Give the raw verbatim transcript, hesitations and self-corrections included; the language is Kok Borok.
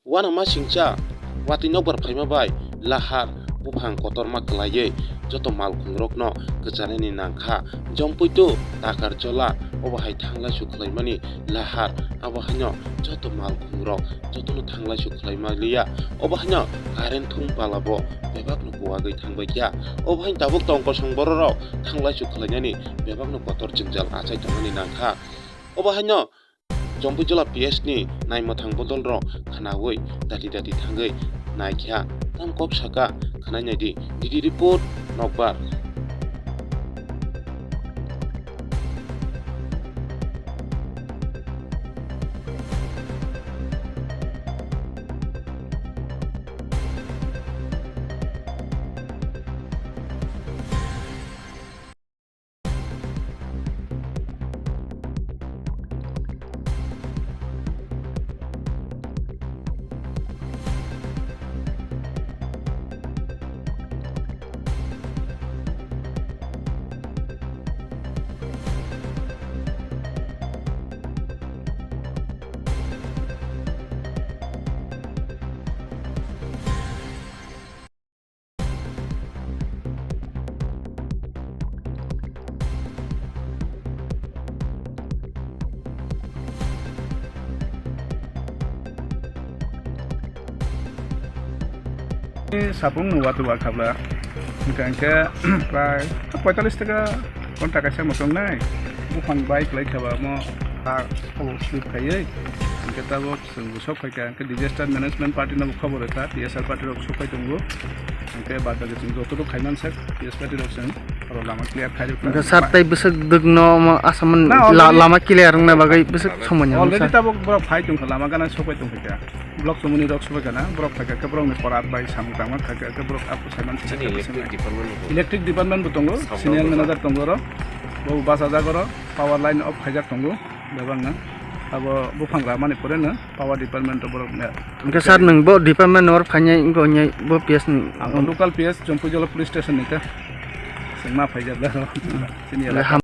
Uanama singcha, watwi nokbar phaima bai lahar buphang kotorma kwlaiwi joto malkhungrokno kwchanani nangkha. Jompuitu takar jola obo hai thanglaisu khwlaimani lahar, abo haino joto malkhungrok jotono thanglaisu khwlaima liya. Obo haino current thum palabo bebakno kuwagwi thangbaikha. Obo haino tabuk tongkosong bororok thanglaisu khwlainani bebakno kotor jwngjal achai tongmani nangkha. Obo haino Jompuijala P S ni naimwthang bodolrok khwnaui dati dati thangwi naikha. Tam kok saka khwnai naidi. D D report, Nokbar. Sapung no watu wa khabla. Hingka hingke prai poitalis taka ghonta kaisa muchung nai. Buphang bai kwlai khaba mo ha obo slip khaiwi. Hingke tabuk Chwng bo sok phaikha, hwnkhe disaster management party no bo khobor rwkha, T S R party rok sok phai tongo. Hwnkhe bad baki chwng joto rok khai mansak, T S R party rok chwng oro lama clear khai rwkha. Hwnkhe sir tei bwswk dwkno omo asam na la-, already lama clear wngna bagwi bwswk somoi nang already sir. Tabuk borok phai tongkha, lama gana sok phai tongkha. Block chumuni rok sok phai kana, borok phaikha khe borokni korat bai samung tangma khaikha khe borok apo sai mansa. Chini electric department bo tongo. Electric department bo tongo, senior manager tongo oro. Bo bachajak oro, power line off khaijak tongo, bebak no. Abo buphang ramani pore no. Power department o borok ya. Hwnkhe sir, nwng bo department o phainai wngkha, hwnwi bo P S ni. Ang local P S Jompuijala police station ni khe. Chwng ma phaijak da. Hmm. Chini le elaka.